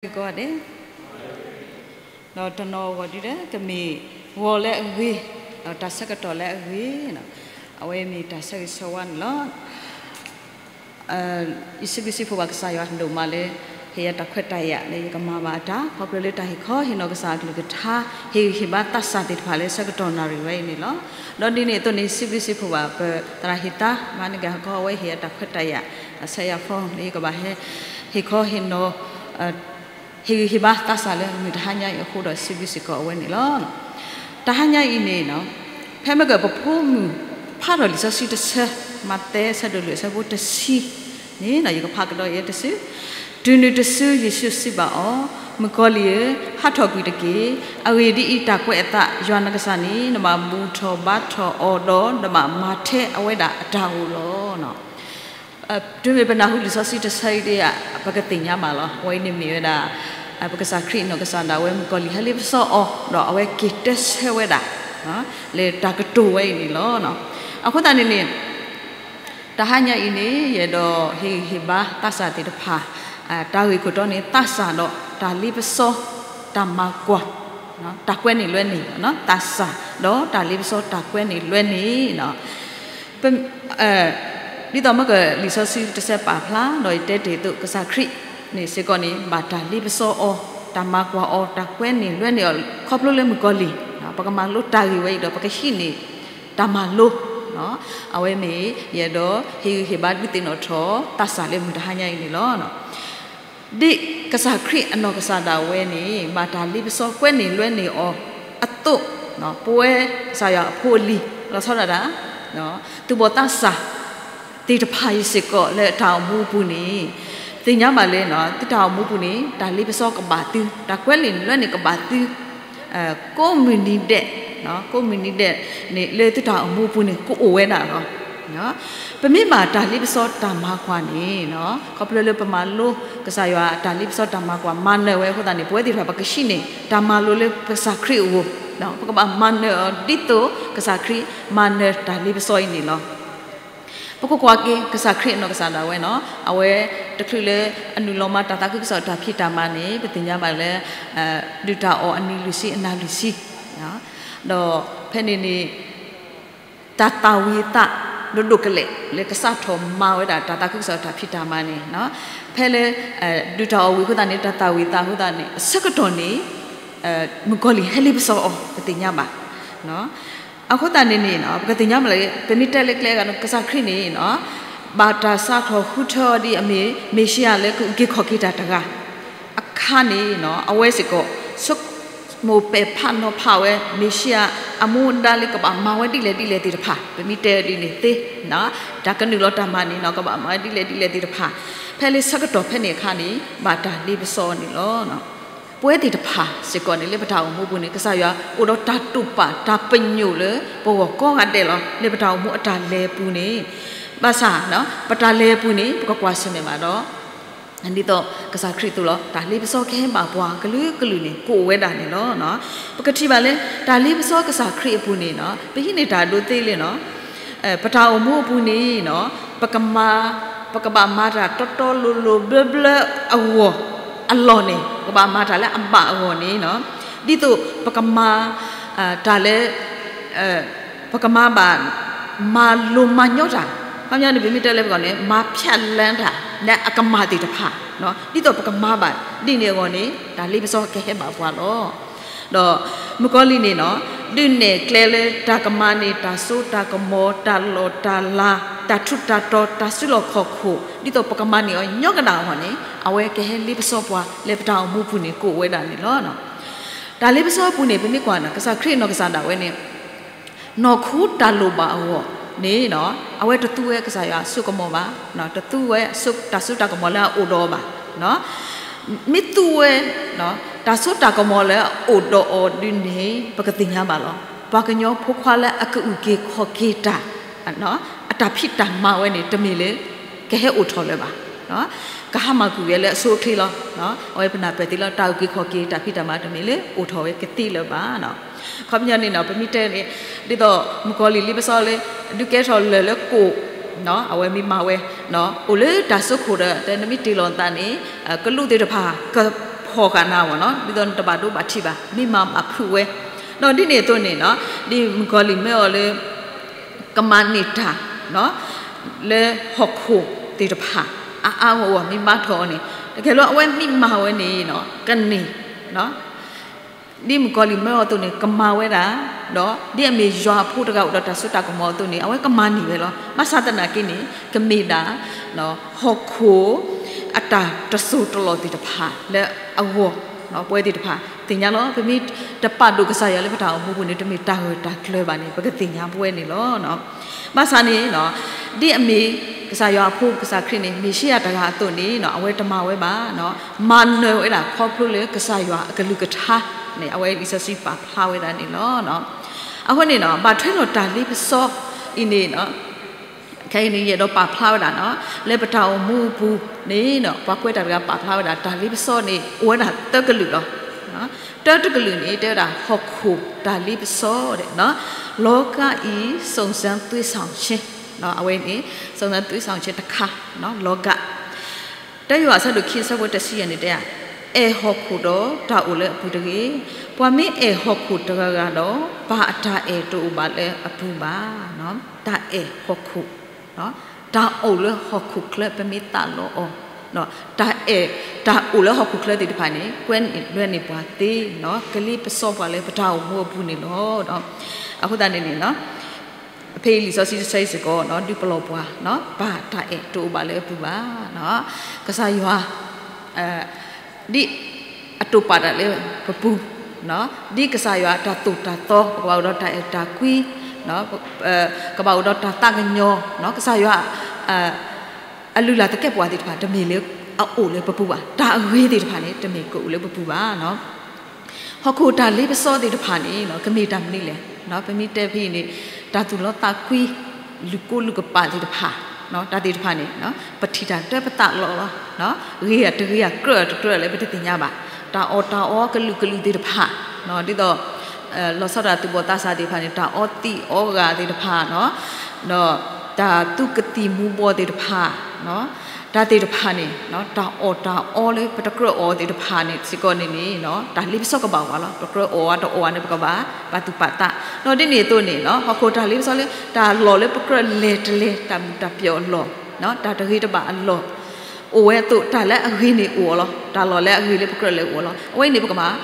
ဂ့ၤကိးဂၤဒဲး, ဒီးတနီၤဂီၤဒုဒီး ကမ့ၢ်ဂီၤလၢအဂ့ၤ, ဒီးတၢ်ဆၢကတီၢ်လၢအဂ့ၤ, အဝဲမ့ၢ်တၢ်ဆၢဂ့ၤဆၢဝါန့ၣ်လီၤ. ယစံးဘျုးစံးဖှိၣ်ဘၣ်ကစၢ်ယွၤဒိၣ်မးလၢ ဟ့ၣ်ယၤတၢ်ခွဲးတၢ်ယာ်လၢယကမၤဘၣ်အတၢ် ခီဖျိလၢတၢ်ဟ့ၣ်ခီဟ့ၣ်နီၤကစၢ်အကလုၢ်ကထါ, ဟ့ၣ်ဂံၢ်ဟ့ၣ်ဘါသးစၢ်သ့ၣ်တဖၣ်လၢဆၢကတီၢ်နၣ်ရံၣ်ဝဲအံၤန့ၣ်လီၤ. ဒီးဒ်န့ၣ်အသိးန့ၣ် စံးဘျုးစံးဖှိၣ်ဘၣ်ပသရၣ်ဟ့ၣ်သါ မၤနကဟကီ အဝဲဟ့ၣ်ယၤတၢ်ခွဲးတၢ်ယာ် ဆဲးယၤဖီ လၢယကဘၣ်ဟဲ ဟ့ၣ်ခီဟ့ၣ်နီၤ ဟ့ၣ်ဂံၢ်ဟ့ၣ်ဘါသးစၢ်လၢမုၢ်တဟါညါအံၤအဃိဒီး စံးဘျုးစ့ၢ်ကီးအဝဲန့ၣ်လီၤ. တဟါညါအံၤန့ၣ် ဖဲမ့ၢ်ကပဖိမုၣ်ဖးထီၣ်လံာ်စီဆှံတဆၢ, မးသဲအဆၢဒိၣ်လွံၢ်အဆၢဖိတဆံန့ၣ် ယကဖးကဒီးယဲတစု, တုၤနုၤတစုယ့ၣ်ၡူးစံးဘၣ်အီၤ, မုၣ်ကီၤလံၢ်ဧၢ, ဟးထီၣ်ကွံာ်တက့ၢ်. အဂ့ၢ်ဒ်အံၤ, တၢ်ကွဲးအသး ယွၤနကစၢ်န့ၣ် နဘၣ်ဘူၣ်ထီၣ်ဘါထီၣ်အီၤဒီး နဘၣ်မၤထဲအဝဲဒၣ်အတၢ်ဧိၤလီၤ. တုၤမ့ၢ်ပနၢ်ဟူလံာ်စီဆှံတဆၢအံၤဒီး ပကသ့ၣ်ညါဘၣ်လီၤ. အဝဲအံၤန့ၣ်မ့ၢ်ဝဲဒၣ် ပကစၢ်ခရံာ်အနီၢ်ကစၢ်ဒၣ်ဝဲ မုၣ်ကီၤလံၢ်ဟဲလ့ပစီအီၤ ဒီးအဝဲက့ၤတဲဆၢဝဲဒၣ် လၢတၢ်ကတိၤဝဲအံၤန့ၣ်လီၤ. အဃိသတးန့ၣ်န့ၣ် တဟါညါအံၤန့ၣ် ယအဲၣ်ဒိးဟ့ၣ်ဂံၢ်ဟ့ၣ်ဘါသးစၢ်သ့ၣ်တဖၣ် တၢ်ဂ့ၢ်ခိၣ်တီန့ၣ် သးစၢ်ဒီးတၢ်လ့ပစီ တၢ်မၤကွၢ် တၢ်ကွဲန့ၢ်လွဲန့ၢ်, သးစၢ်ဒီးတၢ်လ့ပစီ တၢ်ကွဲန့ၢ်လွဲန့ၢ် ဒ်သိးမ့ၢ်ကလံာ်စီဆှံတဆၢပာ်ဖျါ ဒီးယတဲတ့ၢ်အသိး ကစၢ်ခရံာ်န့ၣ်စ့ၢ်ကီးန့ၣ် ဘၣ်တၢ်လ့ပစီအီၤ, တၢ်မၤကွၢ်အီၤ, တၢ်ကွဲန့ၢ်လွဲန့ၢ်အီၤ ခီဖျိလၢမုၣ်ကီၤလံၢ်, ပကမၤလိတၢ်ဂ့ၢ်ဝဲအံၤဒီး ပကဟံးန့ၢ်တၢ်မၤလိ, အဝဲမ့ၢ် ယအဲၣ်ဒိးဟ့ၣ်ဂံၢ်ဟ့ၣ်ဘါဒုးသ့ၣ်နီၣ်ထီၣ် သးစၢ်လၢမုၢ်တဟါညါအံၤန့ၣ်လီၤ. ဒ်ကစၢ်ခရံာ်အနီၢ်ကစၢ်ဒၣ်ဝဲန့ၣ် ဘၣ်တၢ်လ့ပစီကွဲန့ၢ်လွဲန့ၢ်အီၤအသိး, ပဝဲကစၢ်ယွၤအဖိအလံၤ လီၤဆီဒၣ်တၢ် သူၣ်ဘီၣ်သးစၢ်သ့ၣ်တဖၣ်အံၤစ့ၢ်ကီးလၢတၢ်အိၣ်မူအပူၤန့ၣ် သ့ၣ်ညါဘၣ်လၢ သုတၢ်အိၣ်မူပူၤန့ၣ် တၢ်လ့ပစီကဘၣ်သု, တၢ်ကွဲန့ၢ်လွဲန့ၢ်ကဘၣ်သု ကိးမုၢ်နံၤဒဲး, ကိးမုၢ်နံၤဒဲးန့ၣ် လၢသုတၢ်အိၣ်မူအပူၤန့ၣ် ကအိၣ်ဝဲဒၣ်လီၤ. ပမ့ၢ်ဘၣ်တၢ်လ့ပစီတၢ်မၤကွၢ်န့ၣ် ခီဖျိလၢပမၤလိကစၢ်ယွၤတၢ်လ့ပစီတၢ်မၤကွၢ် မၤနၢၤဝဲအဃိသတးန့ၣ် ပဝဲသ့ၣ်တဖၣ်ပကဟံးန့ၢ် တၢ်မၤလိလၢပကစၢ်ခရံာ်အဂီၢ်, ပကဘၣ်မၤနၢၤအီၤဒ်သိးကစၢ်ခရံာ်မၤနၢၤတၢ်လ့ပစီအံၤန့ၣ်လီၤ. ပကကွၢ်က့ၤ ကစၢ်ခရံာ်အနီၢ်ကစၢ်ဒၣ်ဝဲန့ၣ် အဝဲတချုးလၢအနုာ်လီၤမၤတၢ်သးခုကစီၣ်တၢ်ဖံးတၢ်မၤန့ၣ် ပသ့ၣ်ညါဘၣ်လၢ ဒုၣ်တၢ်အီၣ်အနံၤလွံၢ်ဆံအနၤလွံၢ်ဆံ, ဒီးဖဲန့ၣ်န့ၣ် တၢ်သၣ်ဝံၤသးဒိၣ်ဒိၣ်ကလဲာ် လၢကစးထီၣ်မၤဝဲဒၣ်တၢ်သးခုကစီၣ်တၢ်ဖံးတၢ်မၤန့ၣ်, ဖဲလၢ ဒုၣ်တၢ်အီၣ်ဝံၤအဃိသတးန့ၣ် တၢ်သၣ်ဝံၤသးအဃိသတးန့ၣ် အဆၢကတီၢ်န့ၣ် မုၣ်ကီၤလံၢ်ဟဲလ့ပစီအီၤ ပသ့ၣ်ညါဘၣ်. အဃိသတးန့ၣ်န့ၣ် ပကသ့ၣ်ညါဘၣ်လၢ ပမ့ၢ်တဲလၢကျဲဂၤန့ၣ် ကစၢ်ခရံာ်န့ၣ် ဘၣ်တၢ်စးထီၣ်ဃုထၢအီၤဒ်အမ့ၢ် မ့ၤၡံယၤလၢကအုၣ်က့ၤခီၣ်က့ၤတၢ်တဂၤ အခါန့ၣ် အဝဲစ့ၢ်ကီး ဆိကမိၣ်ပဲာ်ဖးနီၤဖးဝဲ မ့ၤၡံယၤအမူအဒါလၢကဘၣ်မၤဝဲဒ်လဲၣ်ဒ်လဲၣ်သ့ၣ်တဖၣ် ပမ့ၢ်တဲဒ်န့ၣ်သ့, တၢ်ကနုာ်လီၤတၢ်မၤန့ၣ် ကဘၣ်မၤဝဲဒ်လဲၣ်ဒ်လဲၣ်သ့ၣ်တဖၣ် ဖဲလၢဆၢကတီၢ်ဖဲန့ၣ်အခါန့ၣ် ဘၣ်တၢ်လ့ပစီအီၤန့ၣ်လီၤ. ပဝဲသ့ၣ်တဖၣ်စ့ၢ်ကီးန့ၣ် လၢပတၢ်အိၣ်မူပူၤန့ၣ် ကစၢ်ယွၤအိၣ်ဒီးတၢ်တိာ်ပာ်တၢ်ပညိၣ်လၢပဂီၢ်ကိးဂၤဒဲးလီၤ. လၢပတၢ်အိၣ်မူအတၢ်လဲၤအပူၤန့ၣ် ဘၣ်ဆၣ် ပတၢ်လဲၤအပူၤန့ၣ် ပကကွၢ်ဆၢၣ်မဲာ်ဘၣ်ဒီး ဒ်သိးကစၢ်ခရံာ်အသိးလီၤ. တၢ်လ့ပစီကဟဲဘၣ်ပှၤကလုာ်ကလုာ်န့ၣ် ကအိၣ်ဝဲဒၣ်န့ၣ်လီၤ. ပကထံၣ်ဘၣ်လၢ တၢ်လ့ပစီကစၢ်ခရံာ်အပူၤန့ၣ် ပဟံးန့ၢ်တၢ်အဒိသ့လၢ ပတၢ်အိၣ်မူအပူၤန့ၣ် ပကမၤ ပကဘၣ်မၤတၢ်တီတီလိၤလိၤဘျၢဘျၢအဂီၢ် အလီၢ်န့ၣ် ပကဘၣ်မၤတၢ်လၢအဘၣ်အဂီၢ်န့ၣ် ဒ်သိးပကမၤ တၢ်လၢ ပကမၤဘၣ် မၤလိၤမၤညီတၢ်, ခီပညီန့ၣ် ပမ့ၢ်တဲလၢပဂီၢ်န့ၣ် မၤဖျါလၢတၢ် လၢအကမၣ်သ့ၣ်တဖၣ် ဒ်သိးပကမၤဘၣ်ဒ်န့ၣ်အဂီၢ်န့ၣ် တၢ်လ့ပစီကဟဲဘၣ်ပှၤလီၤ. ဒီးမုၣ်ကီၤလံၢ်န့ၣ် ဒုးနဲၣ်ကျဲလၢတၢ်ကမၤန့ၢ် တၢ်စိတၢ်ကမီၤ တၢ်လီၢ်တၢ်လၤ တၢ်ထူးတၢ်တီၤ တၢ်စုလီၢ်ခီၣ်ခိၣ် ဒ်သိးပကမၤန့ၢ်အီၤညီကဒၣ်အဂီၢ်န့ၣ် အဝဲကဟဲလ့ပစီပှၤလၢပတၢ်အိၣ်မူပူၤန့ၣ် ကအိၣ်ဝဲဒၣ်န့ၣ်လီၤ. တၢ်လ့ပစီအပူၤန့ၣ် ပမ့ၢ်ကွၢ်န့ၣ် ကစၢ်ခရံာ်နီၢ်ကစၢ်ဒၣ်ဝဲန့ၣ် နီၢ်ခိတၢ်လိၣ်ဘၣ်အဂီၢ်န့ၣ် အဝဲတသူဝဲကစၢ်ယွၤအစိကမီၤဘၣ်, တသူဝဲတၢ်စိတၢ်ကမီၤလၢအအိၣ်ဒီးအီၤဘၣ်. မ့ၢ်သူဝဲ တၢ်စိတၢ်ကမီၤလၢအအိၣ်ဒီးအီၤဒုးန့ၣ် ပကသ့ၣ်ညါဘၣ်လီၤ. ပှၤကညီဖိခွါလၢအကအုၣ်က့ၤခီၣ်က့ၤတၢ် အတၢ်ဖံးတၢ်မၤဝဲန့ၣ် တမ့ၢ်လၢ ကဟဲအိၣ်ထီၣ်လၢၤဘၣ်. ကဟါမၢ်ကွံာ်ဝဲလၢအဆိအချ့လီၤ. အဝဲပနၢ်ပၢၢ်သ့လီၤ တၢ်အုၣ်က့ၤခီၣ်က့ၤတၢ်ဖံးတၢ်မၤတမ့ၢ်လၢအိၣ်ထီၣ်ဝဲကသ့လၢၤဘၣ်. ခီပညီန့ၣ် ပမ့ၢ်တဲန့ၣ် ဒ်သိးမုၣ်ကီၤလံၢ်လ့ပစီလၢ ဒုးကဲထီၣ်လၢၢ်လၢကိၣ် အဝဲမ့ၢ်မၤဝဲ အိၣ်လၢတၢ်စိခိၣ်ဒီး တဲနမ့ၢ်တ့ၢ်လီၤသးန့ၣ် ကလူးသ့ၣ်တဖၣ် က ဖီၣ်ဃာ်နၤဝဲနီၤ, ဒ်သိးနတဘၣ်ဒိဘၣ်ထံးဘၣ်, မ့ၢ်မၤဘၣ်ဖုးဝဲ, ဒီးဒ်န့ၣ်အသိးန့ၣ်နီၤ, ဒ်မုၣ်ကီၤလံၢ်မၢအီၤလၢ ကမၤန့ၢ်တၢ် လၢဟီၣ်ခိၣ်သ့ၣ်တဖၣ် အါအါဂီၢ်ဂီၢ်မ့ၢ်ဘါထီၣ်အီၤန့ၣ်, တကယ်လၢအဝဲမ့ၢ်မၤဝဲန့ၣ်နီၤ ကန့ၢ် ဒ်မုၣ်ကီၤလံၢ်မၢအီၤအသိးန့ၣ် ကမၤဝဲဒၣ်, ဒီးဒ်အမ့ၢ်ယွၤအဖိတဂၤအိၣ်ဒီးတၢ်စိတၢ်ကမီၤအသိးန့ၣ် အဝဲကမၤန့ၢ်ဝဲလီၤ. ဘၣ်ဆၣ်သနာ်က့န့ၣ် ကမ့ၢ်ဒၣ် ဟီၣ်ခိၣ် အတၢ်တစိၢ်တလီၢ်သ့ၣ်တဖၣ်လၢအဂီၢ်, ပဝဲသ့ၣ်တဖၣ်သ့ၣ်ညါလီၤ. ပမ့ၢ်တပာ်ဒိၣ်ကစၢ်ယွၤလၢပတၢ်အိၣ်မူပူၤန့ၣ် တမ့ၢ်တၢ်ဂၢၢ်တၢ်ကျၢၤဘၣ်န့ၣ် ပကသ့ၣ်ညါပဝဲန့ၣ်လီၤ. ဘၣ်ဆၣ်န့ၣ် ဒ်အမ့ၢ်ကစၢ်ယွၤအဖိကစၢ်ခရံာ်န့ၣ် မ့ၣ်ၡံအၤတဂၤအသိးန့ၣ် အဝဲတမၤဝဲဘၣ်, မၤနၢၤဝဲဒၣ်ခီဖျိလၢကစၢ်ယွၤအကလုၢ်ကထါန့ၣ် အဝဲလံာ်စီဆှံပာ်ဖျါဝဲဒၣ်န့ၣ်လီၤ. အဃိန့ၣ် ဘၣ်ထွဲဒီးတၢ်လ့ပစီအံၤန့ၣ် ခဲအံၤန့ၣ် ယအဲၣ်ဒိးပာ်ဖျါဝဲဒၣ်နီၤ, လၢပတၢ်အိၣ်မူအပူၤန့ၣ် ပှၤကွဲးတၢ်တဂၤပာ်ဖျါဝဲဒၣ် တၢ်လ့ပစီန့ၣ် အိၣ်ဝဲဒၣ်သၢကလုာ်လီၤ. တၢတကလုာ်န့ၣ် တဲဝဲဒၣ်ဟီၣ်ခိၣ်တၢ်လ့ပစီဒီး လောကီစုံစမ်းသွေးဆောင်ခြင်း, အဝဲန့ၣ် စုံစမ်းသွေးဆောင်ခြင်းတခါ, လောကီ တၢယိၤဟၣ်အဆၢဒိၣ်ခံအဆၢဖိတဆံယဲၢ်န့ၣ်တဲ, အဲၣ်ဟီၣ်ခိၣ်ဒီးတၢ်အိၣ်လၢအပူၤတဂ့ၤ. ပှၤမ့ၢ်အဲၣ်ဟီၣ်ခိၣ်တဂၤဂၤဒီး ပၢ်အတၢ်အဲၣ်တအိၣ်ဘၣ်လၢအပူၤဘၣ်. တၢ်အဲၣ်ဟီၣ်ခိၣ်, တၢ်အိၣ်လၢဟီၣ်ခိၣ်ချၢပမ့ၢ်သးလီအီၤ, တၢ်အဲၣ် တၢ်အိၣ်လၢဟီၣ်ခိၣ်ချၢသ့ၣ်တဖၣ်န့ၣ် ကွဲန့ၢ်လွဲန့ၢ်ပှၤသ့, ကလ့ပစီပှၤလၢပတၢ်အိၣ်မူအပူၤန့ၣ်လီၤ. အဃိသတးန့ၣ်န့ၣ် ဖဲအံၤလံာ်စီဆှံတဆၢအံၤစ့ၢ်ကီး ဒုးပလီၢ်ပှၤ ပၢ်တၢ်အဲၣ်တအိၣ်ဘၣ်လၢအပူၤဘၣ်. ကစၢ်ယွၤ ဒ်အတိာ်ပာ်တၢ်လၢပပူၤ, ဒ်ကစၢ်ယွၤအတၢ်သိၣ်တၢ်သီ ပကဘၣ်အိၣ်ဒီးတၢ်အဲၣ်တၢ်ကွံ, ကဘၣ်အိၣ်ဒီးတၢ်သးကညီၤ, ကစၢ်ယွၤ အလုၢ်လၢ်သကဲာ်ပဝးသ့ၣ်တဖၣ် တမ့ၢ်လၢအအိၣ်လၢပပူၤဘၣ်. တၢ်အဂ့ၤသ့ၣ်တဖၣ်န့ၣ် တမ့ၢ်ကအိၣ်လၢပပူၤဘၣ်. ဟီၣ်ခိၣ်တၢ်လ့ပစီသ့ၣ်တဖၣ်န့ၣ် ကမ့ၢ်တၢ်မနုၤလဲၣ်. ပမ့ၢ်တဲဖဲအံၤန့ၣ် တၢ်သူၣ်လီသးကွံ, လုၢ်ကိလုၢ်ကပာ်သ့ၣ်တဖၣ်, တၢ်သ့ၣ်တဖၣ်န့ၣ် ပထံၣ်တၢ်တၢပသးလီၤလီၤ, ဂ့ၤအတဂ့ၤအကြၢးအတကြၢးလၢပတသ့ၣ်ညါဘၣ်. တၢ်အီၣ်တၢ်အီကလုာ်ကလုာ်သ့ၣ်တဖၣ်, ဒ်သိး လီၤဆီဒၣ်တၢ်သူၣ်ဘီၣ်သးစၢ်သ့ၣ်တဖၣ်န့ၣ် တၢ်အီသံးအီဂၤသ့ၣ်တဖၣ်, ဒီးတၢ်သူကသံၣ်မူၤဘှီးသ့ၣ်တဖၣ်, တၢ်သ့ၣ်တဖၣ်န့ၣ် တၢ်အီၣ်တၢ်အီလၢပတကြၢးအီၤသ့ၣ်တဖၣ်န့ၣ်စ့ၢ်ကီးန့ၣ်န့ၣ် တၢ်လ့ပစီကဘၣ်ဝဲလီၤ. ပကြၢးအီၣ်ဝဲတအီၣ်ဝဲန့ၣ် ပကဘၣ်ပာ်သူၣ်ပာ်သး, ဒီးဒ်န့ၣ်အသိးန့ၣ် ဟီၣ်ခိၣ်တၢ်လ့ပစီလၢ တၢ်လီၢ်လၢပကြၢးလဲၤတလဲၤ တၢ်မုာ်တၢ်ပျီၣ်အလီၢ်, တၢ်တဂ့ၤတဘၣ်အလီၢ် အိၣ်ဝဲအသိး တၢ်လၢအဂ့ၤန့ၣ်အိၣ်အီၤလီၤ. တၢ်လီၢ်လၢအဂ့ၤလၢပကြၢးလဲၤအိၣ်အီၤလီၤ. အဝဲအံၤန့ၣ် ပကဘၣ်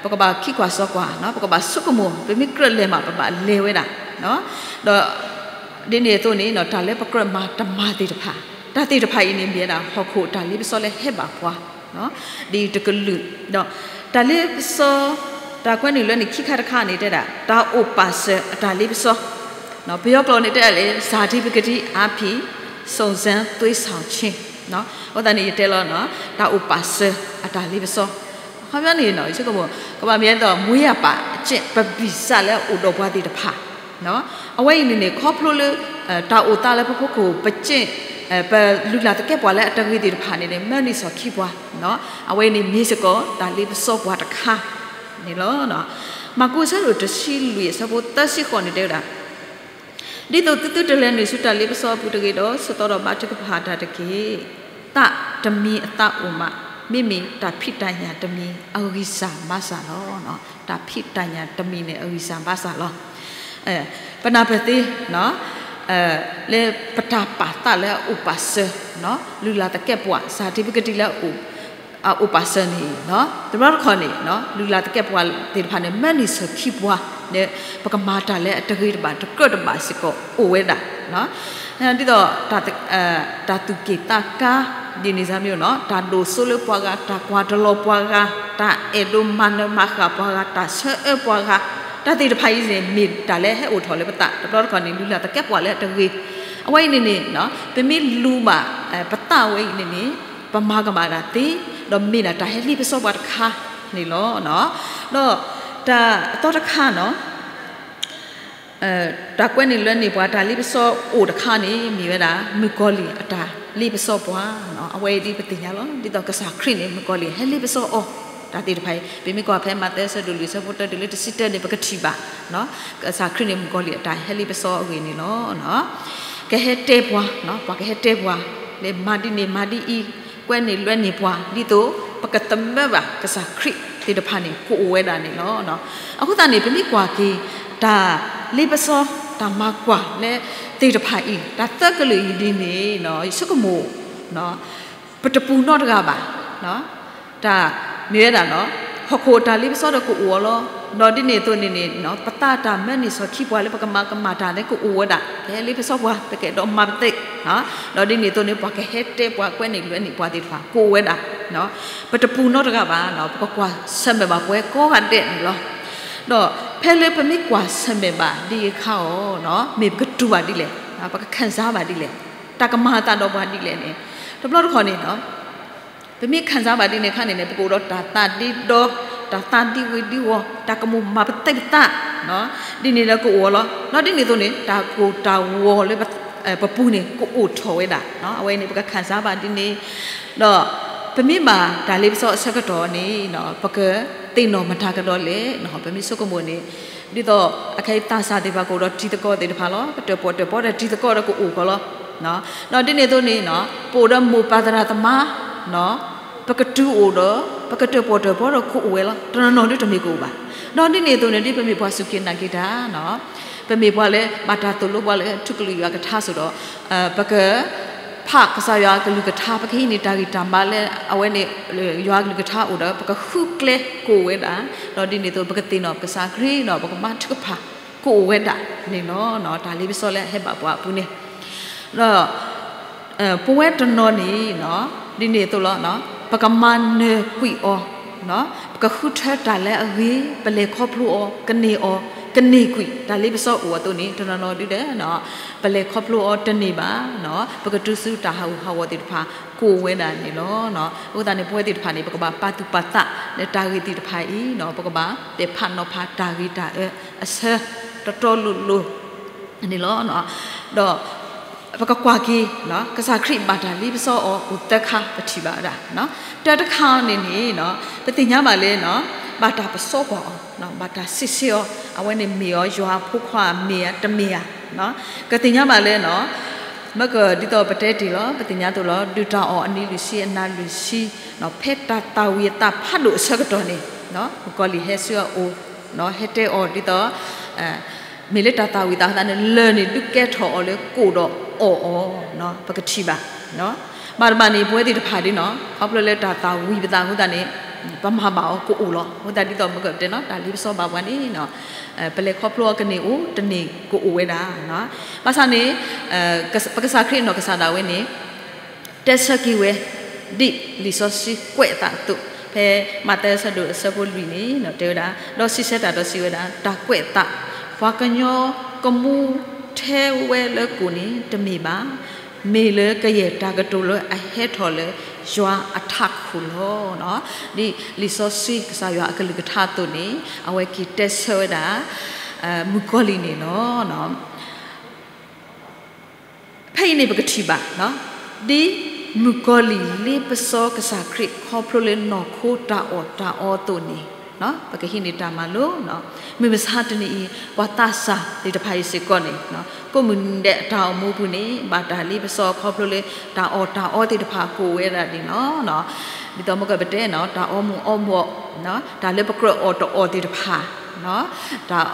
ပကဘၣ်ခံကွၢ်စီကွၢ်, ပကဘၣ်ဆိကမိၣ် ပမ့ၢ်ကြၢးလဲၤမး ပဘၣ်လဲၤဝဲဒၣ်, ဒီးဒ်န့ၣ်အသိးန့ၣ် တၢ်လၢပကြၢးမၤတမၤသ့ၣ်တဖၣ်, တၢ်သ့ၣ်တဖၣ်အံၤန့ၣ် မ့ၢ်ဝဲဒၣ် ဟီၣ်ခိၣ်တၢ်လ့ပစီလၢဟဲဘၣ်ပှၤ ဒ်တကလုာ်, ဒီးတၢ်လ့ပစီ တၢ်ကွဲနုာ်လၢန့ၣ်ခံခါတခါန့ၣ် တဲဒၣ် တၢ်အိၣ်ပာ်စၢၤအတၢ်လ့ပစီ, ပယီၤကျိာ်န့ၣ် တဲဒၣ်လၢ ဇာတိပကတိအားဖြင့် စုံစမ်းသွေးဆောင်ခြင်း, အဃိသတးန့ၣ် ယတဲလီၤ တၢ်အိၣ်ပာ်စၢၤအတၢ်လ့ပစီ, ခီပညီန့ၣ် ယဆိကမိၣ် ကဘၣ်မ့ၢ်ဒ်သိး မွေးရာပါအကျင့် ပဗံၣ်စၢ်လၢအအိၣ်ဒီးပှၤသ့ၣ်တဖၣ်, အဝဲအံၤန့ၣ်န့ၣ် ခီဖျိလၢ တၢ်အိၣ်သးလၢပဖိခိၣ် ပကျင့် ပလုၢ်လၢ်သကဲးပဝးလၢအတဂ့ၤသ့ၣ်တဖၣ်န့ၣ်န့ၣ် မၢန့ၢ်စီၣ်ခံပှၤ, အဝဲအံၤန့ၣ်မ့ၢ်စ့ၢ်ကီး တၢ်လ့ပစီပှၤတခါန့ၣ်လီၤ. မၢ်ကူးအဆၢဒိၣ်တဆံလွံၢ်အဆၢဖိသၢဆံဃိးန့ၣ် တဲဝဲဒၣ် ဒ်သိးသုသုတလဲၤနုာ်ဆူတၢ်လ့ပစီအပူၤတဂ့ၤဒီး ဆၢသီဒီးဘါထုကဖၣ်တၢ်တက့ၢ်. သးတမံၤအသးအိၣ်မး, မ့မ့ၢ်တၢ်ဖံးတၢ်ညၣ်တမံၤအဂံၢ်စၢ်ဘါစၢ်လီၤ. တၢ်ဖံးတၢ်ညၣ်တမံၤန့ၣ် အဂံၢ်စၢ်ဘါစၢ်လီၤ. ပနၢ်ပၢၢ်သ့ လၢပတၢ်ပာ်သးလၢအအိၣ်ပာ်စၢၤ လုၢ်လၢ်သကဲးပဝး ဇာတိပကတိလၢ အအိၣ်ပာ်စၢၤန့ၣ် တဘျီတခီၣ်န့ၣ် လုၢ်လၢ်သကဲးပဝးသ့ၣ်တဖၣ်န့ၣ် မၢန့ၢ်စီၣ်ခံပှၤ လၢပကမၤတၢ်လၢအတဂ့ၤတဘၣ်တကြၢးတဘၣ်စ့ၢ်ကီးအိၣ်ဝဲဒၣ်. ဒ်သိး တၢ်သူၣ်က့ၣ်သးကါ ဒ်န့ၣ်စ့ၢ်မ့ၢ် တၢ်ဒိၣ်စိလၢပှၤဂၤ, တၢ်ကွၢ်တလီၤပှၤဂၤ, တၢ်အဲၣ်ဒိးမၤနၢၤမၤဃၣ်ပှၤဂၤ, တၢ်ဆၢအၢပှၤဂၤ, တၢ်သ့ၣ်တဖၣ်အံၤန့ၣ် မ့ၢ်တၢ်လၢဟဲအိၣ်ထီၣ်လၢပသး တဘျီတခီၣ်န့ၣ် လုၢ်လၢ်သကဲးပဝးလၢအတဂ့ၤ. အဝဲအံၤန့ၣ်န့ၣ် ပမ့ၢ်လူၤဘၣ် ပသးဝဲအံၤန့ၣ်န့ၣ် ပမၤကမၣ်တၢ်သ့ ဒီးမ့ၢ်ဒၣ်တၢ်ဟဲလ့ပစီပှၤတခါန့ၣ်လီၤ. ဒီးတၢ်အသီတခါန့ၣ် တၢ်ကွဲနုာ်လွဲနုာ်ပှၤတၢ်လ့ပစီအိၣ်တခါန့ၣ် မ့ၢ်ဝဲဒၣ် မုၣ်ကီၤလံၢ်အတၢ်လ့ပစီပှၤ, အဝဲအံၤဒ်ပသ့ၣ်ညါလီၤ. ဒ်သိးကစၢ်ခရံာ်န့ၣ် မုၣ်ကီၤလံၢ်ဟဲလ့ပစီအီၤ တၢ်သ့ၣ်တဖၣ်အံၤ ပမ့ၢ်ကွၢ်ဖဲမးသဲအဆၢဒိၣ်လွံၢ်အဆၢဖိတၢတုၤလၢတဆံတၢန့ၣ် ပကထံၣ်ဘၣ် ကစၢ်ခရံာ်န့ၣ် မုၣ်ကီၤလံၢ်အတၢ်ဟဲလ့ပစီအဂ့ၢ်န့ၣ်လီၤ. ကဟဲတဲပှၤ, ပှၤကဟဲတဲပှၤ လၢမၤဒ်န့ၣ်မၤဒ်အံၤ, ကွဲနုာ်လွဲနုာ်ပှၤ ဒ်သိး ပကသမၢဘၣ်ကစၢ်ခရံာ်သ့ၣ်တဖၣ်န့ၣ် ကအိၣ်ဝဲဒၣ်န့ၣ်လီၤ. အဃိသတးန့ၣ် ပမ့ၢ်ကွၢ်က့ၤ တၢ်လ့ပစီ တၢ်မၤကွၢ်လၢသ့ၣ်တဖၣ်အံၤ တၢ်သၢကလုာ်အံၤဒ်န့ၣ် ယဆိကမိၣ် ပတပူၤနီတဂၤဘၣ်. တၢ်မ့ၢ်ဝဲဒၣ် ဟီၣ်ခိၣ်တၢ်လ့ပစီဒီးကအိၣ်အီၤလီၤ. ဒီးဒ်န့ၣ်အသိးန့ၣ်န့ၣ် ပသးတၢ်မၢန့ၢ်စီၤခံပှၤလၢပကမၤကမၣ်တၢ်လၢကအိၣ်ဝဲဒၣ် ကဟဲလ့ပစီပှၤ ပကအဲၣ်ဒိးမၤပသ့ ဒီးဒ်န့ၣ်အသိးန့ၣ် ပှၤကဟဲတဲပှၤကွဲးန့ၢ်လွဲးန့ၢ်ပှၤသ့ၣ်တဖၣ် ကအိၣ်ဝဲဒၣ် ပတပူၤနီတဂၤဘၣ်. ပကကွၢ်ဆၢၣ်မဲာ်ဘၣ်ပဝဲကိးဂၤဒဲးန့ၣ်လီၤ. ဒီးဖဲလၢပမ့ၢ်ကွၢ်ဆၢၣ်မဲာ်ဘၣ်ဒ်အံၤအခါအီၤ မ့ၢ်ပကတူၢ်ဘၣ်ဒ်လဲၣ်, ပကခံစားဘၣ်ဒ်လဲၣ်, တၢ်ကမၤအသးဒီးပှၤဒ်လဲၣ်န့ၣ် တဘျီတခီၣ်န့ၣ် ပမ့ၢ်ခံစားဘၣ်ဒ်န့ၣ်အခါန့ၣ်န့ၣ် ပကအိၣ်ဒီးတၢ်သးဒ့ဒီ, တၢ်သးဒ့ဝ့ၤဒ့ဝီၤ, တၢ်ကမိၣ်မၤပသ့ၣ်ပသး ဒ်န့ၣ်ဒီးကအိၣ်လီၤ. ဒီးဒ်န့ၣ်အသိးန့ၣ် တၢ်ကိၢ်တၢ်ဂီၤလၢပပူၤန့ၣ် ကအိၣ်ထီၣ်ဝဲဒၣ်. အဝဲန့ၣ် ပကခံစားဘၣ်ဒ်န့ၣ် ဒီးပမ့ၢ်ဘၣ်တၢ်လ့ပစီအဆၢကတီၢ်န့ၣ် ပကသ့ၣ်နီၣ်မတၤကဒီးလဲၣ်. ပမ့ၢ်ဆိကမိၣ်န့ၣ် ဒ်သိးအခဲအံၤသးစၢ်သ့ၣ်တဖၣ်ကအိၣ်ဒီးတံၤသကိးသ့ၣ်တဖၣ်လီၤ. ပတၢၣ်ပီၣ်တၢၣ်ပီဒီးတံၤသကိးဒီးကအိၣ်ကီးလီၤ. ဒီးဒ်န့ၣ်အသိးန့ၣ် ပအိၣ်ဒီးမိၢ်ပၢ်သရၣ်သမါ ပကတုၤအိၣ်ဒီး ပကတၢၣ်ပီၣ်တၢၣ်ပီဒီးကအိၣ်ဝဲလီၤ. တနီၤနီၤဒ်တမ့ၢ်ကအိၣ်ဘၣ်. ဒီးဒ်န့ၣ်အသိးန့ၣ် ဒ်ပမ့ၢ်ပှၤစူၢ်က့ၤနာ်က့ၤတၢ် ပမ့ၢ်ပှၤလၢဘၣ်တၢ်သိၣ်လိပှၤလၢထူကလုၢ်ယွၤကထါစ့ၢ်ဒီး ပကဖးကစၢ်ယွၤအကလုၢ်ကထါ ပကဟံးန့ၢ်တၢ်ဂံၢ်တၢ်ဘါလၢအဝဲန့ၣ် ယွၤအကလုၢ်ကထါအိၣ်ဒီး ပကဃုကျဲကအိၣ်ဝဲဒၣ်, ဒီးဒ်န့ၣ်အသိး ပကသ့ၣ်နီၣ်ပကစၢ်ခရံာ်ဒီး ပကမၤထုကဖၣ်ကအိၣ်ဝဲဒၣ်န့ၣ်လီၤ. တၢ်လ့ပစီလၢအဟဲဘၣ်ပှၤအပူၤန့ၣ် ဒီး ပဝဲတနီၤန့ၣ် ဒ်န့ၣ်အသိးလီၤ. ပကမၤနၢၤကွံာ်အီၤ, ပကဃုထၢတၢ်လၢအဂ့ၤ, ပလဲၤခီဖျိအီၤ, ကန့ၢ်အီၤ, ကန့ၢ်ကွံာ် တၢ်လ့ပစီအိၣ်အသိးန့ၣ် တနီၤနီၤဒ်လဲၣ် ပလဲၤခီဖျိအီၤတန့ၢ်ဘၣ်, ပကတုၤဆူတၢ်ဟးဂူာ်ဟးဂီၤသ့ၣ်တဖၣ် ကအိၣ်ဝဲဒၣ်န့ၣ်လီၤ. အဃိသတးန့ၣ် ပဝဲသ့ၣ်တဖၣ်န့ၣ် ပကဘၣ်ပာ်သူၣ်ပာ်သးလၢတၢ်ဂ့ၢ်သ့ၣ်တဖၣ်အံၤ, ပကဘၣ်ပဲာ်ဖးနီၤဖးတၢ်ဂ့ၤတၢ်အၢအဆၢ တီတီလိၤလိၤ န့ၣ်လီၤ. ဒီး ပကကွၢ်က့ၤ ကစၢ်ခရံာ်ဘၣ်တၢ်လ့ပစီအီၤအိၣ်သၢခါ ပထံၣ်ဘၣ်ဝဲဒၣ်. တၢ်တခါန့ၣ်န့ၣ် ပသ့ၣ်ညါဘၣ်လၢ ဘၣ်တၢ်ပစီကွၢ်အီၤ, ဘၣ်တၢ်စံးဆၢအီၤ အဝဲန့ၣ်မ့ၢ်အီၤ ယွၤအဖိခွါမ့ၢ်ဧါ တမ့ၢ်ဧါ. ကသ့ၣ်ညါဘၣ်လၢ မ့ၢ်ကဒ်သိးပတဲတ့ၢ်လီၤ ပသ့ၣ်ညါသိးလီၤ ဒုၣ်တၢ်အီၣ်အနံၤလွံၢ်ဆံအနၤလွံၢ်ဆံ ဖဲတၢ်သၣ်ဝံၤအသးဖးဒိၣ်အဆၢကတီၢ်န့ၣ် မုၣ်ကီၤလံၢ်ဟဲဆူအအိၣ် ဟဲတဲအီၤဒ်သိး မ့ၢ်လၢတၢ်သၣ်ဝံၤသးအသးန့ၣ် လၢၢ်န့ၣ်ဒုးကဲထီၣ်အီၤလၢကိၣ်ဒီးအီၣ်အီၤ ပကထံၣ်ဘၣ်. ဘၣ်တဘၣ်န့ၣ် ပဝဲသ့ၣ်တဖၣ်ဒ်န့ၣ် ခီဖျိလၢတၢ်သၣ်ဝံၤပသးအဃိသတးန့ၣ် ပမၤဘၣ်အီၤကအိၣ်လီၤ. အဃိသတးဒ်သိးမ့ၢ်ကတဲန့ၣ် တၢ်လ့ပစီဘၣ်ပှၤန့ၣ် ပလဲၤခီဖျိအီၤကန့ၢ်အိၣ် တန့ၢ်ကအိၣ်ဝဲဒၣ်. ဘၣ်ဆၣ်န့ၣ် ပကစၢ်ခရံာ်နီၢ်ကစၢ်ဒၣ်ဝဲန့ၣ် တဲဆၢက့ၤဝဲ ဒ်လံာ်စီဆှံကွဲးအသးအသိး ဖဲမးသဲအဆၢဒိၣ်အဆၢဖိလွံၢ်န့ၣ် တဲဝဲဒၣ် ဒီးစံးဆၢတၢ်ဒီးစံးဝဲဒၣ် တၢ်ကွဲးအသး ပှၤကညီကမူထဲဝဲလၢကိၣ်န့ၣ် တမ့ၢ်ဘၣ်. မ့ၢ်လၢကယဲၢ်တၢ်ကတိၤလၢအဟဲထီၣ်လၢယွၤအထးခိၣ်လီၤ. ဒ်လံာ်စီဆှံကစၢ်ယွၤအကလုၢ်ကထါအသိးန့ၣ် အဝဲက့ၤတဲဆၢဝဲဒၣ် မုၣ်ကီၤလံၢ်န့ၣ်လီၤ. ဖဲအံၤန့ၣ်ပကထံၣ်ဘၣ် ဒ်မုၣ်ကီၤလံၢ်လ့ပစီကစၢ်ခရံာ် ခီဖျိလၢနီၢ်ခိတၢ်အီၣ်တၢ်အီအသိးန့ၣ် ပကဟံးန့ၢ်တၢ်မၤလိ မုၢ်မဆါတနံၤအံၤ ပှၤသးစၢ်သ့ၣ်တဖၣ်အံၤစ့ၢ်ကီးန့ၣ် ကိးမုၢ်နံၤဒဲးအတၢ်အိၣ်မူပူၤန့ၣ် ဘၣ်တၢ်လ့ပစီခီဖျိလၢ တၢ်အီၣ်တၢ်အီသ့ၣ်တဖၣ်ကအိၣ်ဝဲဒၣ်န့ၣ်လီၤ. ဒ်သိးမ့ၢ်ကပတဲန့ၣ် တၢ်အီမူၤအီဘှီး တၢ်လၢပကြၢးအီၣ်တအီၣ်သ့ၣ်တဖၣ် တၢ်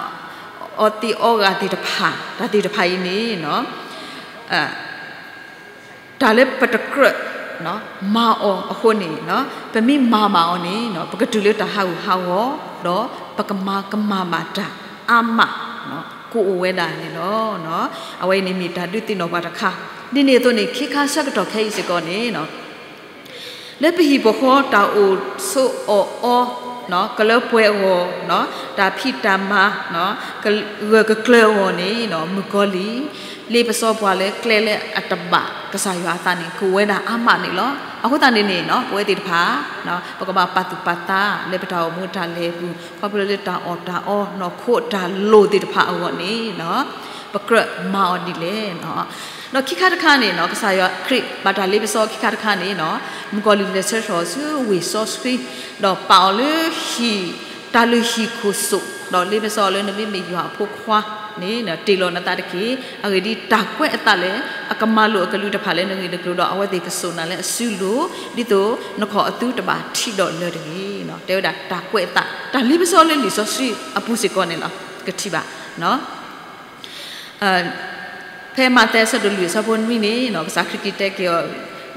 အီသံးအီဂၤသ့ၣ်တဖၣ် တၢ်သ့ၣ်တဖၣ်အံၤန့ၣ် တၢ်လၢပတကြၢးမၤအီၤအဃိန့ၣ် ပမ့ၢ်မၤဘၣ်အီၤန့ၣ် ပကတုၤလၢတၢ်ဟးဂူာ်ဟးဂီၤ ဒီးပကမၤကမၣ်ဘၣ်တၢ်အါမး ကအိၣ်ဝဲဒၣ်န့ၣ်လီၤ. အဝဲအံၤန့ၣ်မ့ၢ်တၢ်ဒုးသ့ၣ်နီၣ်ပှၤတခါ ဒ်န့ၣ်အသိးန့ၣ် ခံခါဆၢကတီၢ်ခဲအံၤစ့ၢ်ကီးန့ၣ် လၢပဟံၣ်ပဃီတၢ်အိၣ်ဆိးအီၣ်အီ ကလၢပှဲၤအဂီၢ် တၢ်ဖံးတၢ်မၤ ဂၢၢ်ကကျၢၤအဂီၢ်န့ၣ် မုၣ်ကီၤလံၢ် လ့ပစီပှၤလၢကျဲလၢအတဘၣ်ကစၢ်ယွၤအသးန့ၣ် ကအိၣ်ဝဲဒၣ်အါမးန့ၣ်လီၤ. အဃိသတးန့ၣ်န့ၣ် ပဝဲသ့ၣ်တဖၣ် ပကဘၣ်ပာ်သူၣ်ပာ်သးလၢပတၢ်အိၣ်မူတၢ်လဲၤအပူၤ ခီဖျိလၢတၢ်အီၣ်တၢ်အီ နီၢ်ခိတၢ်လိၣ်သ့ၣ်တဖၣ်အဂီၢ်န့ၣ် ပကြၢးမၤအီၤဒ်လဲၣ်. ဒီးခံခါတခါန့ၣ် ကစၢ်ယွၤခရံာ်ဘၣ်တၢ်လ့ပစီခံခါတခါန့ၣ် မုၣ်ကီၤလံၢ်လဲၤဆၢထီၣ်ဆူဝ့ၢ်စီဆှံ ဒီးပာ်အီၤလၢဟံၣ် တၢ်လုၢ်ဟံၣ်ခိၣ်စိး ဒီးလ့ပစီအီၤလၢနမ့မ့ၢ်ယွၤအဖိခွါ န့ၣ် တ့ၢ်လီၤနသးတက့ၢ်. အဂ့ၢ်ဒ်အံၤ, တၢ်ကွဲးအသးလၢ အကမၤလိာ်အကလုၢ်တဖၣ်လၢနဂ့ၢ်နကျိၤဒီး အဝဲသ့ၣ်ကစိာ်နၤလၢအစုလိၤ, ဒ်သိးနခီၣ်အသုတဘၣ်ထံးဒီးလၢၤတဂ့ၤ. တဲဝဲဒၣ်တၢ်ကွဲးအသး, တၢ်လ့ပစီလၢလံာ်စီဆှံအပူၤစ့ၢ်ကီးန့ၣ်လီၤ. ကထံၣ်ဘၣ် ဖဲမးသဲအဆၢဒိၣ်လွံၢ်အဆၢဖိနွံန့ၣ် ကစၢ်ခရံာ်က့ၤတဲက့ၤ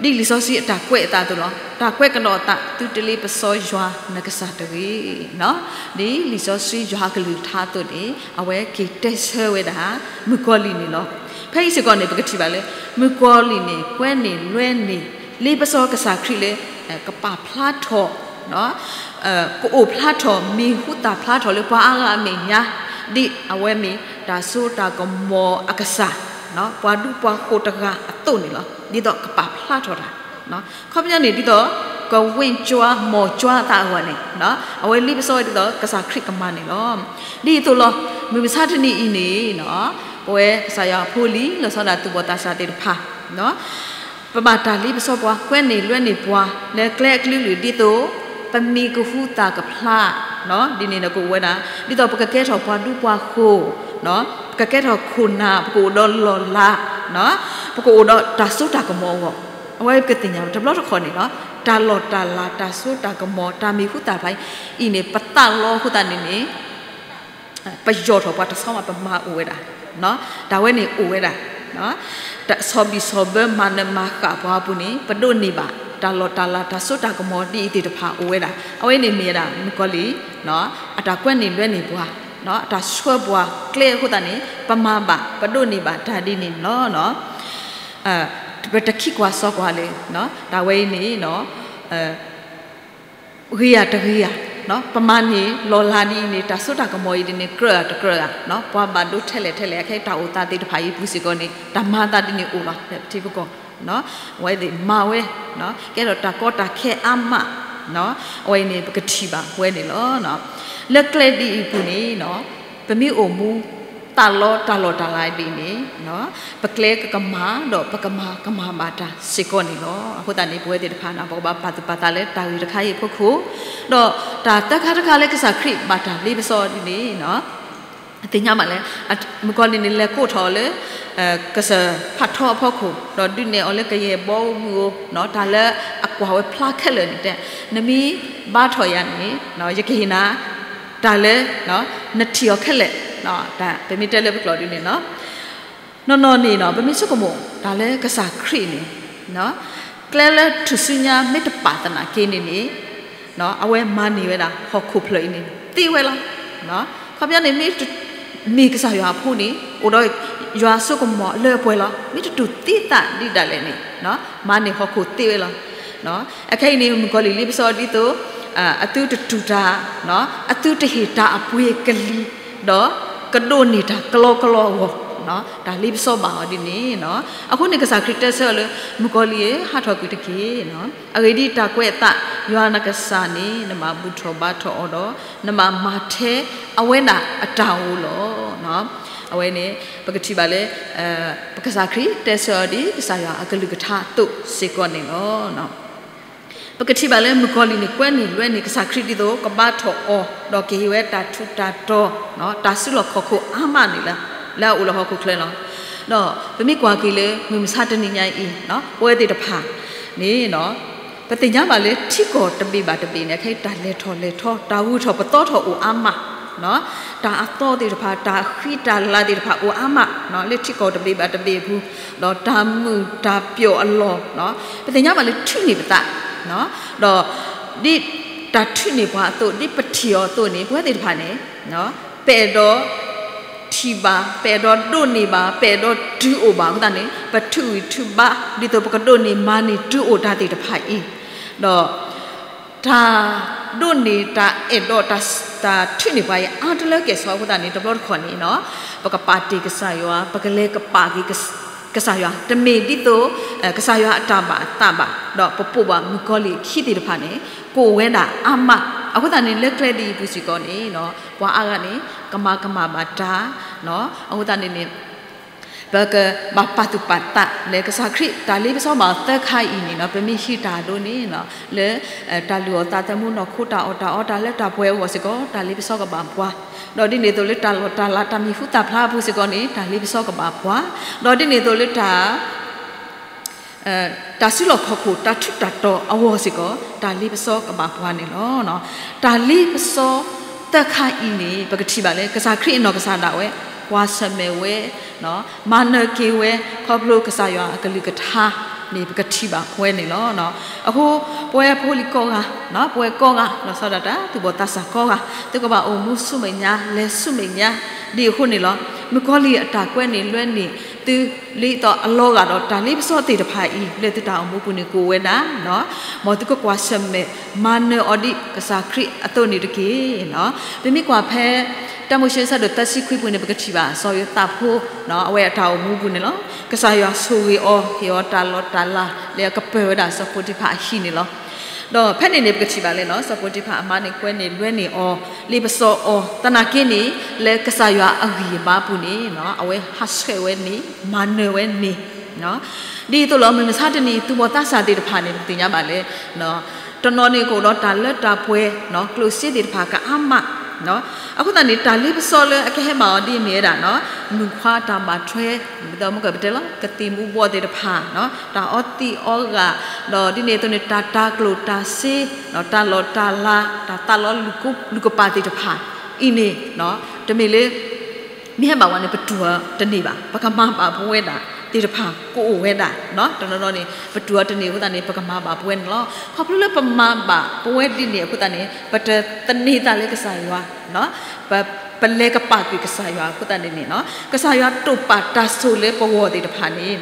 အီၤ ဒ်လံာ်စီဆှံအတၢ်ကွဲးအသးအသိးလီၤ. တၢ်ကွဲးကဒီးအသး, သုတလ့ပစီယွၤနကစၢ်တဂ့ၤ. ဒ်လံာ်စီဆှံယွၤအကလုၢ်ကထါအသိးန့ၣ် အဝဲက့ၤတဲဆၢဝဲဒၣ် မုၣ်ကီၤလံၢ်န့ၣ်လီၤ. ဖဲအံၤစ့ၢ်ကီးန့ၣ် ပကထံၣ်ဘၣ်လၢ မုၣ်ကီၤလံၢ်န့ၣ် ကွဲးန့ၢ်လွဲန့ၢ် လ့ပစီကစၢ်ခရံာ်လၢ ကပာ်ဖျါထီၣ် ကအိၣ်ဖျါထီၣ် မံၤဟူသၣ်ဖျါထီၣ်လၢပှၤအါဂၤအမဲာ်ညါ, ဒ်အဝဲမ့ၢ်တၢ်စိတၢ်ကမီၤအကစၢ်, ပှၤဒူပှၤဃိၤတဂၤအသိးန့ၣ်လီၤ. ဒ်သိးကပာ်ဖျါထီၣ်တၢ်, ခီပညီန့ၣ် ဒ်သိးကဝ့ၢ်ကွၢ်မီၢ်ကွၢ်အသးအဂီၢ်န့ၣ် အဝဲလ့ပစီဝဲဒ်သိးကစၢ်ခရံာ်ကမၤန့ၣ်လီၤ. ဒ်အံၤအသိးလီၤ. မုၢ်မဆါတနံၤအံၤန့ၣ် ပဝဲကစၢ်ယွၤအဖိအလံၤ လီၤဆီဒၣ်တၢ်သူၣ်ဘီၣ်သးစၢ်သ့ၣ်တဖၣ် ပဘၣ်တၢ်လ့ပစီပှၤ ကွဲးန့ၢ်လွဲန့ၢ်ပှၤ လၢကျဲအကလုာ်ကလုာ်ဒ်သိး ပမံၤကဟူသၣ်ကဖျါ, ဒ်န့ၣ်ဒီးကအိၣ်ဝဲဒၣ် ဒ်သိးပကကဲထီၣ်ပှၤဒူပှၤဃိၤ, ပကကဲထီၣ်ခိၣ်နၢ်, ပကအိၣ်ဒီးလီၢ်လၤ, ပကအိၣ်ဒီးတၢ်စိတၢ်ကမီၤအဂီၢ်, အဝဲပကသ့ၣ်ညါတဘျီတခီၣ်န့ၣ်လီၤ. တၢ်လီၢ်တၢ်လၤ တၢ်စိတၢ်ကမီၤ တၢ်မံၤဟူသၣ်ဖျါအံၤန့ၣ် ပသးလီအဃိသတးန့ၣ်န့ၣ် ပယီၢ်ထီၣ်ပှၤတဆီဘၣ် ပမၤအိၣ်ဝဲဒၣ်, တၢ်ဝဲန့ၣ်အိၣ်ဝဲဒၣ်, တၢ်ဆီၣ်ဘံၣ်ဆီၣ်ဘၢမၤနၢၤမၤဃၣ်ပှၤအပူၤန့ၣ် ပဒိးန့ၢ်ဘၣ် တၢ်လီၢ်တၢ်လၤ တၢ်စိတၢ်ကမီၤဒ်အံၤသ့ၣ်တဖၣ်အိၣ်ဝဲဒၣ်. အဝဲန့ၣ်မ့ၢ်ဝဲဒၣ် မုၣ်ကီၤလံၢ် အတၢ်ကွဲးန့ၢ်လွဲန့ၢ်ပှၤ, အတၢ်ဆှၢပှၤကျဲအဃိသတးန့ၣ် ပမၤဘၣ် ပဒိးန့ၢ်ဘၣ်တၢ်ဒ်န့ၣ်န့ၣ်လီၤ. ပတခံကွၢ်စီကွၢ်လၢ တၢ်ဝဲအံၤန့ၣ် ဂ့ၤဧါတဂ့ၤဧါ, ပမၤန့ၢ်လီၢ်လၤဒ်အံၤန့ၣ် တၢ်စိတၢ်ကမီၤအံၤဒ်န့ၣ် ကြၢးဧါတကြၢးဧါ, ပှၤဘၣ်ဒိထဲလဲၣ်ထဲလဲၣ် အခဲအံၤတၢ်အိၣ်သးသ့ၣ်တဖၣ်အံၤပူၤစ့ၢ်ကီးန့ၣ် တၢ်မၤအသးဒ်န့ၣ်အိၣ်လီၤ. ထံဖိကီၢ် အဝဲသ့ၣ်မၤဝဲ ကဲထီၣ်တၢ်ကီတၢ်ခဲအါမး, အဝဲအံၤန့ၣ် ပကထံၣ်ဘၣ်ဝဲန့ၣ်လီၤ. လၢကျဲဒ်အံၤအပူၤန့ၣ် ပမ့ၢ်အိၣ်မူ သးလီတၢ်လီၢ်တၢ်လၤဒ်အံၤန့ၣ် ပကျဲကကမၣ်ဒီးပကမၤကမၣ်ဘၣ်တၢ်စ့ၢ်ကီးန့ၣ်လီၤ. အဃိသတးန့ၣ် ပဝဲသ့ၣ်တဖၣ်န့ၣ် ပကဘၣ်ပာ်သူၣ်ပာ်သးလၢတၢ်ဂ့ၢ်တခါအံၤအဖီခိၣ်, ဒီးတၢ်သၢခါတခါလၢကစၢ်ခရံာ်ဘၣ်တၢ်လ့ပစီဒ်န့ၣ် သ့ၣ်ညါဘၣ်လၢ မုၣ်ကီၤလံၢ်န့ၣ် လဲၤကိးထီၣ်အီၤလၢ ကစၢၢ်ဖးထီအဖီခိၣ် ဒီးဒုးနဲၣ်အီၤလၢကယဲၢ်ဘီမုၢ်ဧိၤ, တၢ်လၢအကွၢ်ဝဲဖျါခဲလၢာ်န့ၣ်တဲ, နမ့ၢ်ဘါထီၣ်ယၤန့ၣ် ယကဟ့ၣ်နၤ တၢ်လၢ နထံၣ်အီၤခဲလၢာ်, ပမ့ၢ်တဲလၢပကျိာ်ဒ်န့ၣ်လီၤ. နီၢ်နီၢ်န့ၣ် ပမ့ၢ်ဆိကမိၣ်တၢ်လၢကစၢ်ခရံာ်န့ၣ် ကျဲလၢထူၣ်စုညါမ့ၢ်တပာ်သနာ်က့န့ၣ်န့ၣ် အဝဲမၤန့ၢ်ဝဲဒၣ်ဟီၣ်ခိၣ်ဖျၢၣ်အံၤန့ၣ် သ့ဝဲလီၤ. ခီပညီန့ၣ် မ့ၢ်ကစၢ်ယွၤအဖိန့ၣ် အိၣ်ဒီးယွၤအစိကမီၤအလၢအပှဲၤလီၤ. မ့ၢ်တတူၢ်သံသးဒ်ဒၣ်လဲာ်န့ၣ် မၤန့ၢ်ဟီၣ်ခိၣ်သ့ဝဲလီၤ. အခဲအံၤန့ၣ် မုၣ်ကီၤလံၢ်လ့ပစီဒ်သိး အသုတတူၢ်တၢ်, အသုတဟ့ၣ်တၢ်အပှ့ၤကလံၤ, ဒီးကဒိးန့ၢ်တၢ်ကလီကလီအဂီၢ်, တၢ်လ့ပစီဘၣ်အီၤဒ်န့ၣ်. အဃိန့ၣ် ကစၢ်ခရံာ်တဲဆၢအီၤလၢ မုၣ်ကီၤလံၢ်ဧၢ, ဟးထီၣ်ကွံာ်တက့ၢ်. အဂ့ၢ်ဒ်အံၤ, တၢ်ကွဲးအသး ယွၤနကစၢ်န့ၣ် နဘၣ်ဘူၣ်ထီၣ်ဘါထီၣ်အီၤဒီး နဘၣ်မၤထဲအဝဲဒၣ်အတၢ်ဧိၤလီၤ. အဝဲန့ၣ် ပကထံၣ်ဘၣ်လၢ ပကစၢ်ခရံာ်တဲဆၢအီၤဒ်ကစၢ်ယွၤအကလုၢ်ကထါအသိးစ့ၢ်ကီးန့ၣ်လီၤ. ပကထံၣ်ဘၣ်လၢမုၣ်ကီၤလံၢ်န့ၣ် ကွဲးန့ၢ်လွဲန့ၢ်ကစၢ်ခရံာ်ဒ်သိး ကဘါထီၣ်အီၤ ဒီးကဟ့ၣ်ဝဲတၢ်ထူးတၢ်တီၤ, တၢ်စုလီၢ်ခီၣ်ခိၣ်အါမးန့ၣ်လီၤ. လၢအအိၣ်လၢဟီၣ်ခိၣ်ချၢလီၤ. ဒီးပမ့ၢ်ကွၢ်က့ၤလၢမုၢ်မဆါတနံၤညါအံၤ ပဝဲသ့ၣ်တဖၣ်န့ၣ် ပသ့ၣ်ညါဘၣ်လၢထံကီၢ်တဘ့ၣ်ဘၣ်တဘ့ၣ်န့ၣ် ခဲအံၤတၢ်လဲၤထီၣ်လဲၤထီ တၢ်ဂုၤထီၣ်ပသီထီၣ်အိၣ်အါမး, တၢ်အသီသ့ၣ်တဖၣ် တၢ်ဃံတၢ်လၤသ့ၣ်တဖၣ်အိၣ်အါမး လၢထံကီၢ်တဘ့ၣ်ဘၣ်တဘ့ၣ်အပူၤ, ဒီးတၢ်မုာ်တၢ်ပျီၣ်အလီၢ်, ပသ့ၣ်ညါဘၣ်လၢထုးန့ၢ်ပသး, ဒီးဒ်တၢ်ထုးန့ၢ်ပှၤအသိး ဒ်ပထံၣ်အီၤအသိးန့ၣ် ပဝဲသ့ၣ်တဖၣ်န့ၣ် ပအဲၣ်ဒိးထံၣ်ဘၣ်, ပအဲၣ်ဒိးဒိးန့ၢ်ဘၣ်, ပအဲၣ်ဒိးတုၤအိၣ်ဘၣ်အဃိသတးန့ၣ် ပထုးဂံၢ်ထုးဘါ ဒ်သိးပကဒိးန့ၢ်မၤန့ၢ်တုၤအိၣ်တၢ်သ့ၣ်တဖၣ်အံၤ, ဒီး တၢ်ဒိးန့ၢ်တၢ်အဲၣ်ဒိး တၢ်ထုးန့ၢ်ပှၤအံၤ အါတလၢကဲၣ်ဆိးအဃိသတးန့ၣ် တဘျီတခီၣ်န့ၣ် ပကပာ်တ့ၢ်ကစၢ်ယွၤ, ပကလဲၤကပာ်က့ၤကစၢ်ယွၤ, တမ့ၢ်ဒ်သိး ကစၢ်ယွၤအတၢ်ဘၣ်အသးဘၣ်, ဒီးပပိာ်ဘၣ်မုၣ်ကီၤလံၢ်အခံသ့ၣ်တဖၣ်န့ၣ် ကအိၣ်ဝဲဒၣ်အါမး. အဃိသတးန့ၣ် လၢကျဲဒ်အံၤပူၤစ့ၢ်ကီးန့ၣ် ပှၤအါဂၤန့ၣ် ကမၤကမၣ်ဘၣ်တၢ်, အဃိသတးန့ၣ်န့ၣ် ပကဘၣ်ပာ်သူၣ်ပာ်သးလၢကစၢ်ခရံာ်တၢ်လ့ပစီဘၣ်အီၤသၢခါအံၤန့ၣ်နီၤ, ပမ့ၢ်ဟံးတၢ်အဒိန့ၣ်နီၤ, လၢ တၢ်လုၢ်အီၣ်သးသမူနီၢ်ခိ တၢ်အီၣ်တၢ်အီ တၢ်လၢတၢ်ပှဲၤအဂီၢ်စ့ၢ်ကီး တၢ်လ့ပစီကဘၣ်ပှၤ, ဒီးဒ်န့ၣ်အသိးလၢတၢ်လီၢ်တၢ်လၤ တၢ်မံၤဟူသၣ်ဖျါအပူၤစ့ၢ်ကီးန့ၣ် တၢ်လ့ပစီကဘၣ်ပှၤ, ဒီးဒ်န့ၣ်အသိးလၢတၢ် တၢ်စုလီၢ်ခီၣ်ခိၣ် တၢ်ထူးတၢ်တီၤအဂီၢ်စ့ၢ်ကီး တၢ်လ့ပစီကဘၣ်ပှၤန့ၣ်လီၤ. တၢ်လ့ပစီသၢခါအံၤန့ၣ် ပကထံၣ်ဘၣ်လၢ ကစၢ်ခရံာ်အနီၢ်ကစၢ်ဒၣ်ဝဲ ကွၢ်ဆၢၣ်မဲာ်ဝဲ, မၤနၢၤက့ၤဝဲ ခီဖျိကစၢ်ယွၤအကလုၢ်ကထါန့ၣ် ပကထံၣ်ဘၣ်ပှဲၤန့ၣ်လီၤ. အဃိ ပဝဲဖိလံၤကိးဂၤ, ပဝဲကိးဂၤ လီၤဆီဒၣ်တၢ် သူၣ်ဘီၣ်သးစၢ်ကိးဂၤ သုကဘၣ်အိၣ်မူဆူမဲာ်ညါ လဲၤဆူမဲာ်ညါ ဒ်အဃိန့ၣ်လီၤ. မုၣ်ကီၤလံၢ်အတၢ်ကွဲန့ၣ်လွဲန့ၣ် သုလၢအသီအလီၤဂာ်ဒီးတၢ်လ့ပစီသ့ၣ်တဖၣ်အံၤ လၢသုတၢ်အိၣ်မူပူၤန့ၣ် ကအိၣ်ဝဲဒၣ်, မ်သုကကွၢ်ဆၢၣ်မဲာ် မၤနၢၤအီၤဒ်ကစၢ်ခရံာ်အသိးန့ၣ်တက့ၢ်. ပမ့ၢ်ကွၢ်ဖဲ တၢမိၤၡ့ဆၢဒိၣ်သၢဆံခွံပူၤန့ၣ် ပကထံၣ်ဘၣ် စီၤယိၤသးဖိ အဝဲအတၢ်အိၣ်မူပူၤန့ၣ်လီၤ. ကစၢ်ယွၤဆိၣ်ဂ့ၤအီၤ ဟ့ၣ်အီၤတၢ်လီၢ်တၢ်လၤ လၢအကပၢၢ်ဝဲဒၣ်စီၤပိၤတံၤဖၣ်အဟံၣ်န့ၣ်လီၤ. ဒီးဖဲန့ၣ်န့ၣ် ပကထံၣ်ဘၣ်လၢ စီၤပိၤတံၤဖၣ်အမါန့ၣ် ကွဲန့ၢ်လွဲန့ၢ်အီၤ လ့ပစီအီၤ သနာ်က့န့ၣ် လၢကစၢ်ယွၤအဂံၢ်အဘါပူၤန့ၣ် အဝဲဟးဆှဲးဝဲန့ၣ် မၤနၢၤဝဲန့ၣ် ဒ်သိးလီၤ မုၢ်မဆါတနံၤ သူၣ်ဘီၣ်သးစၢ်သ့ၣ်တဖၣ်န့ၣ် ပသ့ၣ်ညါဘၣ်လၢ တနီၤန့ၣ်ကအိၣ်ဒီးတၢ်လၢတၢ်ပှဲၤ ကျိၣ်စ့သ့ၣ်တဖၣ်ကအါမး, အဃိသတးန့ၣ် တၢ်လ့ပစီလၢအကဟဲမၤအီၤဒ်အမ့ၢ်ဝဲဒၣ် မုၢ်ခွါတၢ်ဘၣ်ထွဲ ဒီးမ့ၢ်ကပတဲလီၤ ကသံၣ်မူၤဘှီးသ့ၣ်တဖၣ် တၢ်အီသံးအီဂာ် ဒီးဒ်န့ၣ်အသိးန့ၣ် တၢ်တၤကျိၣ်တၤစ့ တၢ်လီၢ်တၢ်လၤ တၢ်သးလီလူၤကပာ်သ့ၣ်တဖၣ်အံၤန့ၣ် တမ့ၢ်လၢ မ့ၢ်ဟဲဘၣ်ဝဲန့ၣ် ပတူၢ်အီၤတန့ၢ်ဘၣ် ပကမၤဘၣ်ပဝဲဒၣ်သ့ၣ်တဖၣ်ကအိၣ်ဝဲဒၣ်, တနီၤနီၤန့ၣ် ပတူၢ်အီၤတန့ၢ်အဃိသတးန့ၣ် ပကမၤဘၣ်ပဝဲန့ၣ်လီၤ. ခီဖျိလၢပမၤဘၣ်ပဝဲဒ်န့ၣ်အဃိသတးန့ၣ် ပတသန့ၤသးလၢကစၢ်ယွၤ ပလဲၤကပာ်ကွံာ်ကစၢ်ယွၤအဃိသတးန့ၣ်န့ၣ် ကစၢ်ယွၤတိာ်ပာ်တၢ်ဆိၣ်လၢပဂီၢ်သ့ၣ်တဖၣ်န့ၣ်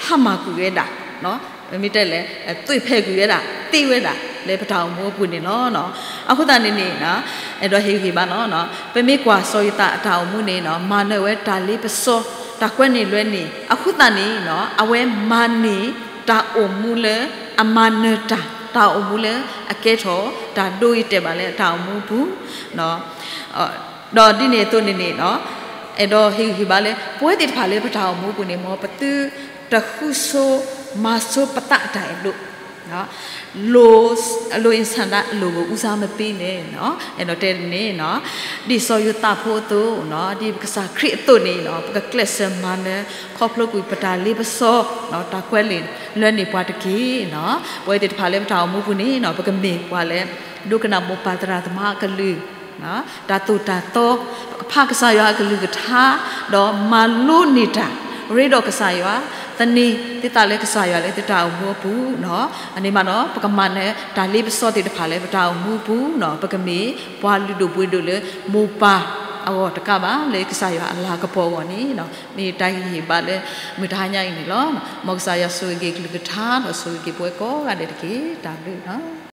ဟါမၢ်ကွံာ်ဝဲဒၣ် မ့ၢ်တဲလဲၣ် သွံၣ်ဖျဲးကွံာ်ဝဲဒၣ် သ့ဝဲဒၣ် လၢပတၢ်အိၣ်မူအပူၤန့ၣ်လီၤ. အဃိသတးန့ၣ်န့ၣ် အဲၣ်ဒိးဟ့ၣ်ဂံၢ်ဘါလီၤ. ပမ့ၢ်ကွၢ်စီၤယိၤသးအတၢ်အိၣ်မူန့ၣ် မၤနၢၤဝဲတၢ်လ့ပစီ တၢ်ကွဲန့ၢ်လွဲန့ၢ် အဃိသတးန့ၣ် အဝဲမၤန့ၢ်တၢ်အိၣ်မူလၢ အမၤနၢၤတၢ် တၢ်အိၣ်မူလၢအကဲထီၣ် တၢ်ဒိအံၤတဲာ်ဘၣ်လၢအတၢ်အိၣ်မူအပူၤ ဒီးဒ်န့ၣ်အသိးန့ၣ်န့ၣ် အဲၣ်ဒိးဟ့ၣ်ဂံၢ်ဟ့ၣ်ဘါလၢ ပဝဲသ့ၣ်တဖၣ်လၢပတၢ်အိၣ်မူပူၤန့ၣ် မ်ပသုတဃုဆိ မၤဆိပသးအတၢ်အဲၣ်ဒိး လိုအင်ဆန္ဒအလိုကို ဦးစားမပေးနဲ့ အဲၣ်ဒိးတဲန့ၣ် ဒ်စီၤယိၤသးဖိအသိး ဒ်ပကစၢ်ခရံာ်အသိးန့ၣ် ပကကျဲးစၢးမၤနၢၤ ခီဖျိကွံာ်ပတၢ်လ့ပစီ တၢ်ကွဲန့ၢ်လွဲန့ၢ်ပှၤတက့ၢ်. ပဝဲသ့ၣ်တဖၣ်လၢပတၢ်အိၣ်မူပူၤန့ၣ် ပကမ့ၢ်ပှၤလၢ ဒိကနၣ်မိၢ်ပၢ်သရၣ်သမါအကလုၢ် တၢ်သိၣ်တၢ်သီ ပကဖးကစၢ်ယွၤအကလုၢ်ကထါ ဒီးမၤလိန့ၢ်တၢ် ရ့ဒီးကစၢ်ယွၤ သန့ၤသ့သးလၢကစၢ်ယွၤလၢသုတၢ်အိၣ်မူအပူၤ အန့ၣ်မးဒီး ပကမၤနၢၤတၢ်လ့ပစီသ့ၣ်တဖၣ်လၢပတၢ်အိၣ်မူအပူၤ ပကမ့ၢ်ပှၤလုၢ်ဒိၣ်ပှ့ၤဒိၣ်လၢမိၢ်ပၢ်အဂီၢ်တကးဘၣ် လၢကစၢ်ယွၤအလၤကပီၤအဂီၢ်န့ၣ် မ့ၢ်တၢ်ဟ့ၣ်ဂံၢ်ဟ့ၣ်ဘါလၢ မုၢ်တဟါညါအံၤန့ၣ်လီၤ. မ်ကစၢ်ယွၤဆိၣ်ဂ့ၤက့ၤကလုၢ်ကထါ ဒီးဆိၣ်ဂ့ၤက့ၤပဝဲကိးဂၤဒဲးတက့ၢ်. တၢ်ဘျုး